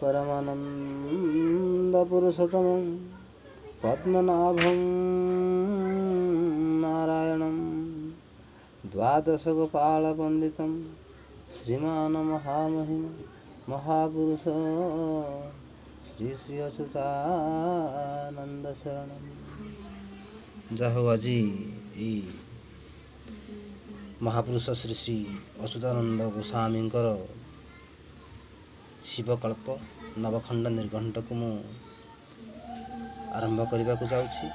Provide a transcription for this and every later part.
ପରମାନନ୍ଦ ପୁରୁଷୋତ୍ତମं ପଦ୍ମନାଭं ନାରାୟଣं ଦ୍ୱାଦଶଗୋପାଳବନ୍ଦିतं ଶ୍ରୀମାନ ମହାମହିମ ମହାପୁରୁଷ ଶ୍ରୀ ଶ୍ରୀ ଅଚ୍ୟୁତାନନ୍ଦ ଶରଣಂ। ଯାହା ହଉ, ଆଜି ଏଇ ମହାପୁରୁଷ ଶ୍ରୀ ଶ୍ରୀ ଅଚ୍ୟୁତାନନ୍ଦ ଗୋସ୍ୱାମୀଙ୍କର ଶିବକଳ୍ପ ନବଖଣ୍ଡ ନିର୍ଘଣ୍ଟକୁ ମୁଁ ଆରମ୍ଭ କରିବାକୁ ଯାଉଛି।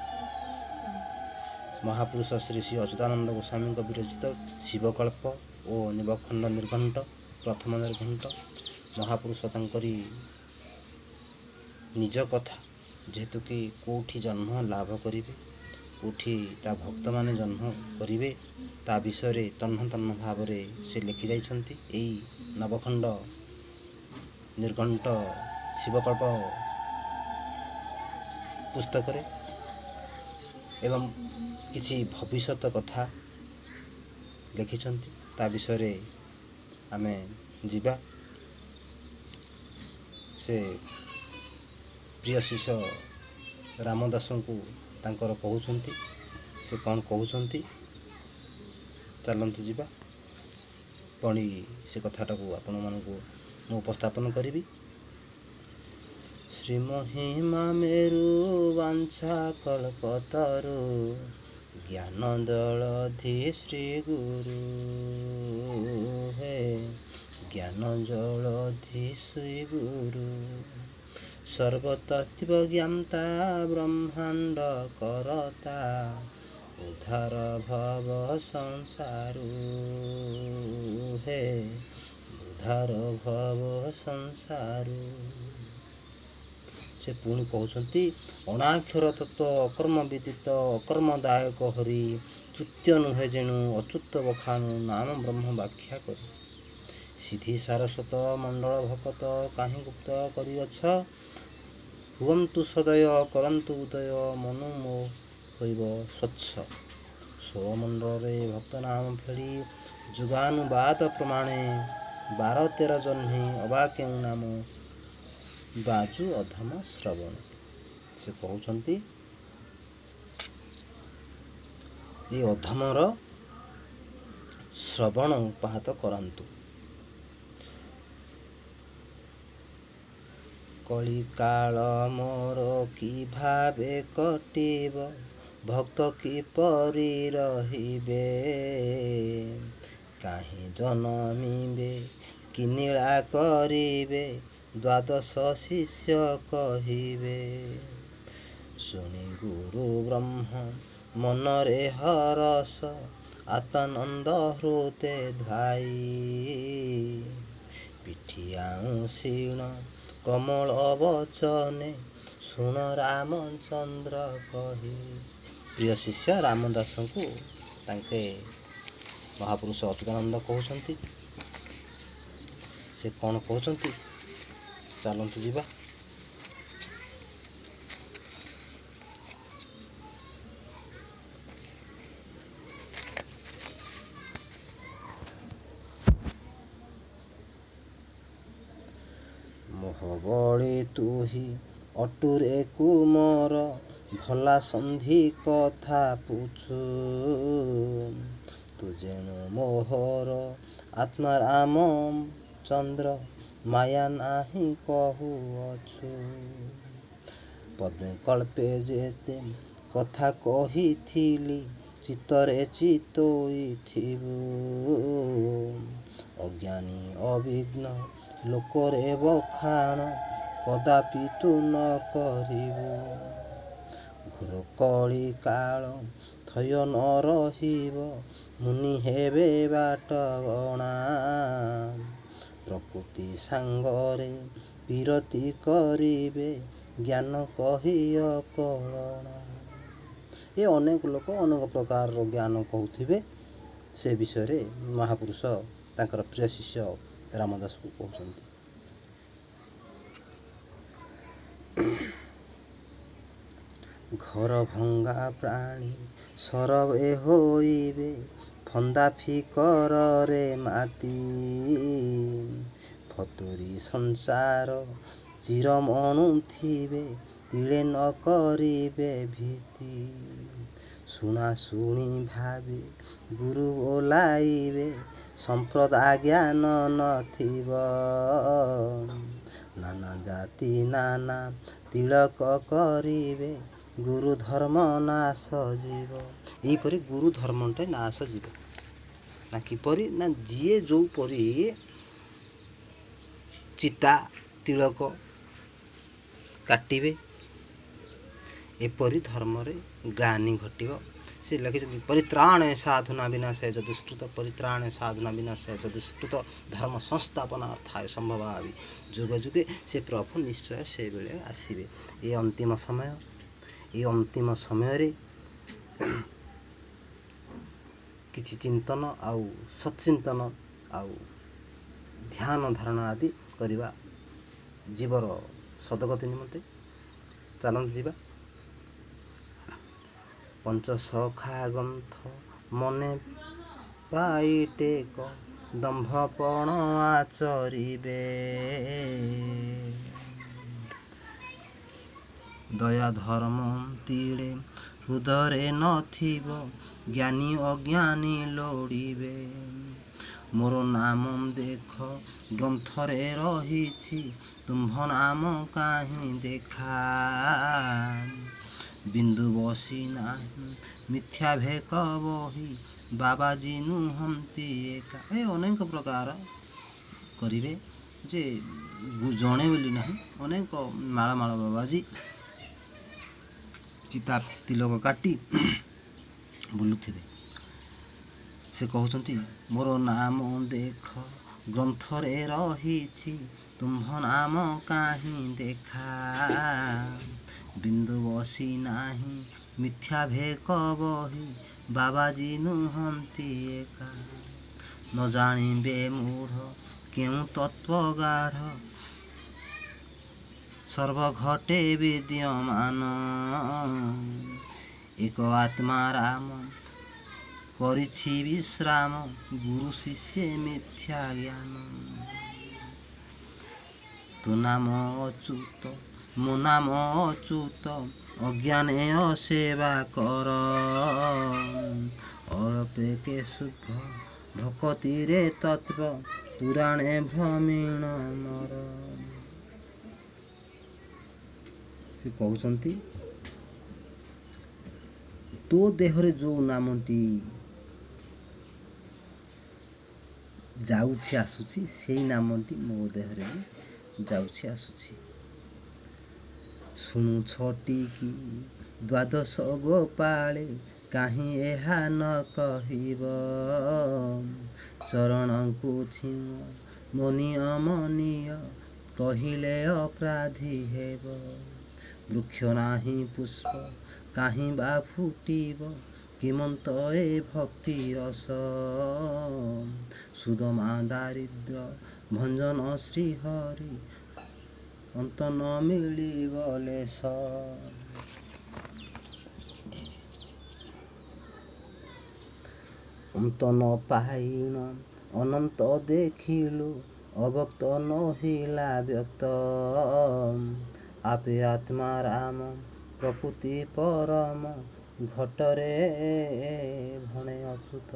ମହାପୁରୁଷ ଶ୍ରୀ ଶ୍ରୀ ଅଚ୍ୟୁତାନନ୍ଦ ଗୋସ୍ୱାମୀଙ୍କ ବିରଚିତ ଶିବକଳ୍ପ ଓ ନବଖଣ୍ଡ ନିର୍ଘଣ୍ଟ, ପ୍ରଥମ ନିର୍ଘଣ୍ଟ, ମହାପୁରୁଷ ତାଙ୍କରି ନିଜ କଥା, ଯେହେତୁ କି କେଉଁଠି ଜନ୍ମ ଲାଭ କରିବେ, କେଉଁଠି ତା ଭକ୍ତମାନେ ଜନ୍ମ କରିବେ, ତା ବିଷୟରେ ତନ୍ନ ତନ୍ନ ଭାବରେ ସେ ଲେଖି ଯାଇଛନ୍ତି ଏଇ ନବଖଣ୍ଡ ନିର୍ଘଣ୍ଟ ଶିବକଳ୍ପ ପୁସ୍ତକରେ, ଏବଂ କିଛି ଭବିଷ୍ୟତ କଥା ଲେଖିଛନ୍ତି, ତା ବିଷୟରେ ଆମେ ଯିବା। ସେ ପ୍ରିୟ ଶିଷ୍ୟ ରାମଦାସଙ୍କୁ ତାଙ୍କର କହୁଛନ୍ତି, ସେ କ'ଣ କହୁଛନ୍ତି ଚାଲନ୍ତୁ ଯିବା। ପୁଣି ସେ କଥାଟାକୁ ଆପଣମାନଙ୍କୁ ମୁଁ ଉପସ୍ଥାପନ କରିବି। ଶ୍ରୀ ମହିମା ମେରୁ ବାଞ୍ଛା କଳ୍ପତରୁ ଜ୍ଞାନ ଜଳଧି ଶ୍ରୀ ଗୁରୁ ହେ, ଜ୍ଞାନ ଜଳଧି ଶ୍ରୀ ଗୁରୁ। ସର୍ବତତ୍ତ୍ୱ ଜ୍ଞାତା ବ୍ରହ୍ମାଣ୍ଡ କରତା ଉଦ୍ଧାର ଭବ ସଂସାରୁ ହେ, ଉଦ୍ଧାର ଭବ ସଂସାରୁ। ସେ ପୁଣି କହୁଛନ୍ତି, ଅଣାକ୍ଷର ତତ୍ତ୍ୱ ଅକର୍ମ ବିଦିତ ଅକର୍ମଦାୟକ ହରି, ଚ୍ୟୁତ୍ୟ ନୁହେଁ ଯେଣୁ ଅଚ୍ୟୁତ ବଖାଣୁ ନାମ ବ୍ରହ୍ମ ବ୍ୟାଖ୍ୟା କରି। ସିଧି ସାରସ୍ୱତ ମଣ୍ଡଳ ଭକତ କାହିଁ ଗୁପ୍ତ କରିଅଛ, ହୁଅନ୍ତୁ ସଦୟ କରନ୍ତୁ ଉଦୟ ମନୁ ମୋ ହୋଇବ ସ୍ୱଚ୍ଛ। ସ୍ୱମଣ୍ଡଳରେ ଭକ୍ତ ନାମ ଫେଡ଼ି ଯୁଗାନୁବାଦ ପ୍ରମାଣେ 12 13 ଜହ୍ନି ଅବା କେଉଁ ନାମ ବାଜୁ ଅଧମ ଶ୍ରବଣ। ସେ କହୁଛନ୍ତି, ଏ ଅଧମର ଶ୍ରବଣ ଉପାହତ କରାନ୍ତୁ। କଳିକାଳ ମୋର କି ଭାବେ କଟିବ, ଭକ୍ତ କିପରି ରହିବେ, କାହିଁ ଜନମିବେ କି ନୀଳା କରିବେ, ଦ୍ୱାଦଶ ଶିଷ୍ୟ କହିବେ। ଶୁଣି ଗୁରୁ ବ୍ରହ୍ମ ମନରେ ହରସ ଆତ୍ମାନନ୍ଦ ହୃଦେ ଧ୍ୱାଇ, ପିଠି ଆଉଁସିଣ କମଳ ବଚନେ ଶୁଣ ରାମଚନ୍ଦ୍ର କହି। ପ୍ରିୟ ଶିଷ୍ୟ ରାମଦାସଙ୍କୁ ତାଙ୍କେ ମହାପୁରୁଷ ଅଚ୍ୟୁତାନନ୍ଦ କହୁଛନ୍ତି। ସେ କ'ଣ କହୁଛନ୍ତି ଚାଲନ୍ତୁ ଯିବା। ମୋହ ବଳି ତୁହି ଅଟୁରେ କୁମର, ଭଲା ସନ୍ଧି କଥା ପୁଛୁ, ତୁ ଯେଣୁ ମୋହର ଆତ୍ମା ରାମ ଚନ୍ଦ୍ର ମାୟା ନାହିଁ କହୁଅଛୁ। ପଦ୍ମେ କଳ୍ପେ ଯେତେ କଥା କହିଥିଲି ଚିତ୍ତରେ ଚିତୋଇଥିବୁ, ଅଜ୍ଞାନୀ ଅବିଘ୍ନ ଲୋକରେ ବଖାଣ କଦାପି ତୁ ନ କରିବୁ। ଘୋର କଳି କାଳ ଥୟ ନ ରହିବ ମୁନି ହେବେ ବାଟ ବଣା, ପ୍ରକୃତି ସାଙ୍ଗରେ ପୀରତି କରିବେ ଜ୍ଞାନ କହି ଅକଳଣା। ଏ ଅନେକ ଲୋକ ଅନେକ ପ୍ରକାରର ଜ୍ଞାନ କହୁଥିବେ, ସେ ବିଷୟରେ ମହାପୁରୁଷ ତାଙ୍କର ପ୍ରିୟ ଶିଷ୍ୟ ରାମଦାସକୁ କହୁଛନ୍ତି। ଘର ଭଙ୍ଗା ପ୍ରାଣୀ ସରବେ ହୋଇବେ ଫନ୍ଦା ଫିକରରେ ମାତି, ଫତୁରି ସଂସାର ଚିର ମଣୁଥିବେ ତିଳେ ନ କରିବେ ଭୀତି। ଶୁଣା ଶୁଣି ଭାବି ଗୁରୁ ଓଲାଇବେ, ସମ୍ପ୍ରଦାୟ ଜ୍ଞାନ ନଥିବ। ନାନା ଜାତି ନାନା ତିଳକ କରିବେ, ଗୁରୁ ଧର୍ମ ନାଶ ଯିବ। ଏହିପରି ଗୁରୁ ଧର୍ମଟା ନାଶ ଯିବ ନା କିପରି ନା ଯିଏ ଯେଉଁପରି ଚିତା ତିଳକ କାଟିବେ, ଏପରି ଧର୍ମରେ ଗ୍ଲାନି ଘଟିବ। ସେ ଲେଖିଛନ୍ତି, ପରିତ୍ରାଣେ ସାଧୁନା ବିନାଶେ ଯଦୁଷ୍କୃତ, ପରିତ୍ରାଣେ ସାଧୁନା ବିନାଶେ ଯଦୁଷ୍କୃତ, ଧର୍ମ ସଂସ୍ଥାପନାର୍ଥାୟ ସମ୍ଭବାମି ଯୁଗ ଯୁଗେ। ସେ ପ୍ରଭୁ ନିଶ୍ଚୟ ସେଇବେଳେ ଆସିବେ। ଏ ଅନ୍ତିମ ସମୟ, ଏ ଅନ୍ତିମ ସମୟରେ କିଛି ଚିନ୍ତନ ଆଉ ସତ୍ଚିନ୍ତନ ଆଉ ଧ୍ୟାନ ଧାରଣା ଆଦି କରିବା ଜୀବର ସଦଗତି ନିମନ୍ତେ। ଚାଲନ୍ତୁ ଯିବା। ପଞ୍ଚସଖା ଗ୍ରନ୍ଥ ମନେ ପାଇ ଟେକ, ଦମ୍ଭପଣ ଆଚରିବେ। ଦୟା ଧର୍ମ ତିଳେ ହୃଦୟରେ ନଥିବ, ଜ୍ଞାନୀ ଅଜ୍ଞାନୀ ଲୋଡ଼ିବେ। ମୋର ନାମ ଦେଖ ଗ୍ରନ୍ଥରେ ରହିଛି, ତୁମ୍ଭ ନାମ କାହିଁ ଦେଖା। ବିନ୍ଦୁ ବସି ନାହିଁ ମିଥ୍ୟା ଭେକ ବହି, ବାବାଜୀ ନୁହନ୍ତି ଏକା। ଏ ଅନେକ ପ୍ରକାର କରିବେ ଯେ ଜଣେ ବୋଲି ନାହିଁ, ଅନେକ ମାଳ ମାଳ ବାବାଜୀ ଚିତା ତିଲକ କାଟି ବୁଲୁଥିବେ। ସେ କହୁଛନ୍ତି, ମୋର ନାମ ଦେଖ ଗ୍ରନ୍ଥରେ ରହିଛି, ତୁମ୍ଭ ନାମ କାହିଁ ଦେଖା। ବିନ୍ଦୁ ବସି ନାହିଁ ମିଥ୍ୟା ଭେକ ବହି, ବାବାଜୀ ନୁହନ୍ତି ଏକା। ନ ଜାଣିବେ ମୂଢ଼ କେଉଁ ତତ୍ତ୍ୱ ଗାଢ଼, ସର୍ବଘଟେ ବିଦ୍ୟମାନ। ଏକ ଆତ୍ମା ରାମ କରିଛି ବିଶ୍ରାମ, ଗୁରୁ ଶିଷ୍ୟେ ମିଥ୍ୟା ଜ୍ଞାନ। ତୋ ନାମ ଅଚ୍ୟୁତ ମୋ ନାମ ଅଚ୍ୟୁତ, ଅଜ୍ଞାନେ ଅସେବା କର। ଅଳ୍ପେକେ ଶୁଭ ଭକତିରେ ତତ୍ତ୍ୱ, ପୁରାଣେ ଭ୍ରମିଣ ମର। ସେ କହୁଛନ୍ତି, ତୋ ଦେହରେ ଯେଉଁ ନାମଟି ଯାଉଛି ଆସୁଛି, ସେଇ ନାମଟି ମୋ ଦେହରେ ବି ଯାଉଛି ଆସୁଛି। ଶୁଣୁଛ ଟିକି ଦ୍ୱାଦଶ ଗୋପାଳେ, କାହିଁ ଏହା ନ କହିବ। ଚରଣକୁ ଛିଁ ମୋ ନିୟମ ନିୟ, କହିଲେ ଅପରାଧୀ ହେବ। ବୃକ୍ଷ ନାହିଁ ପୁଷ୍ପ କାହିଁ ବା ଫୁଟିବ, କିମନ୍ତ ଏ ଭକ୍ତି ରସ। ସୁଦମା ଦାରିଦ୍ର ଭଞ୍ଜନ ଶ୍ରୀହରି, ଅନ୍ତ ନ ମିଳିବ ଲେଶ। ଅନ୍ତ ନ ପାଇଣ ଅନନ୍ତ ଦେଖିଲୁ, ଅବକ୍ତ ନହିଲା ବ୍ୟକ୍ତ। ଆପେ ଆତ୍ମା ରାମ ପ୍ରକୃତି ପରମ, ଘଟରେ ଭଣେ ଅଚ୍ୟୁତ।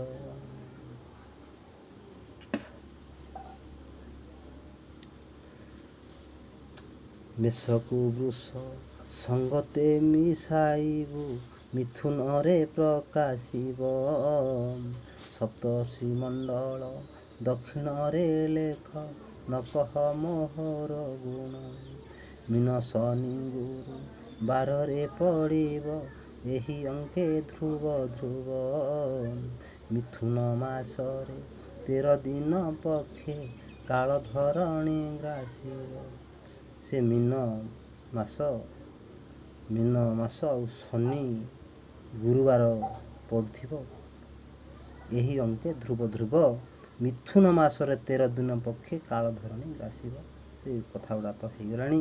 ମେଷକୁ ବୃଷ ସଙ୍ଗତେ ମିଶାଇବୁ, ମିଥୁନରେ ପ୍ରକାଶିବ। ସପ୍ତର୍ଷି ମଣ୍ଡଳ ଦକ୍ଷିଣରେ ଲେଖ, ନ କହ ମୋହର ଗୁଣ। ମୀନ ଶନି ଗୁରୁ ବାରରେ ପଡ଼ିବ, ଏହି ଅଙ୍କେ ଧ୍ରୁବ ଧ୍ରୁବ। ମିଥୁନ ମାସରେ 13 ଦିନ ପକ୍ଷେ, କାଳ ଧରଣୀ ଗ୍ରାସିବ। ସେ ମୀନ ମାସ, ମୀନ ମାସ ଆଉ ଶନି ଗୁରୁବାର ପଡ଼ୁଥିବ, ଏହି ଅଙ୍କେ ଧ୍ରୁବ ଧ୍ରୁବ। ମିଥୁନ ମାସରେ 13 ଦିନ ପକ୍ଷେ କାଳ ଧରଣୀ ଗ୍ରାସିବ। ସେ କଥା ଗୁଡ଼ା ତ ହେଇଗଲାଣି।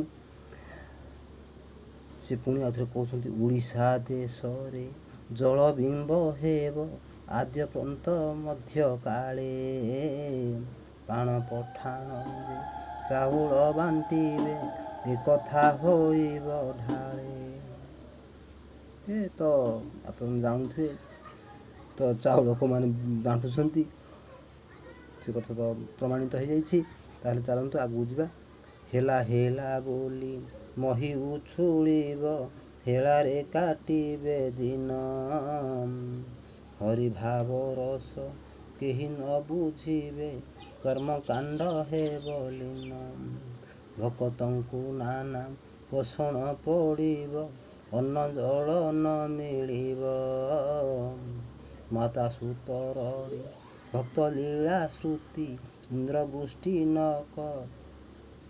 ସେ ପୁଣି ଆଉଥରେ କହୁଛନ୍ତି, ଓଡ଼ିଶା ଦେଶରେ ଜଳବିମ୍ବ ହେବ ଆଦ୍ୟ ପ୍ରନ୍ତ ମଧ୍ୟ କାଳେ। ପାଣ ପଠାଣ ଯେ ଚାଉଳ ବାଣ୍ଟିବେ, ଏ କଥା ହୋଇବ ଢାଳେ। ଏ ତ ଆପଣ ଜାଣୁଥିବେ ତ, ଚାଉଳ କୋଉମାନେ ବାଣ୍ଟୁଛନ୍ତି, ସେ କଥା ତ ପ୍ରମାଣିତ ହେଇଯାଇଛି। ତାହେଲେ ଚାଲନ୍ତୁ ଆଗକୁ ଯିବା। ହେଲା ହେଲା ବୋଲି ମହି ଉଛୁଳିବ, ହେଳାରେ କାଟିବେ ଦିନ। ହରିଭାବ ରସ କେହି ନ ବୁଝିବେ, କର୍ମକାଣ୍ଡ ହେବ ଲୀନ। ଭକତଙ୍କୁ ନାନା ପୋଷଣ ପଡ଼ିବ, ଅନ୍ନ ଜଳ ନ ମିଳିବ। ମାତା ସୁତରଡ଼ି ଭକ୍ତ ଲୀଳା ଶ୍ରୁତି, ଇନ୍ଦ୍ରବୃଷ୍ଟି ନ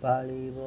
ପାଳିବ।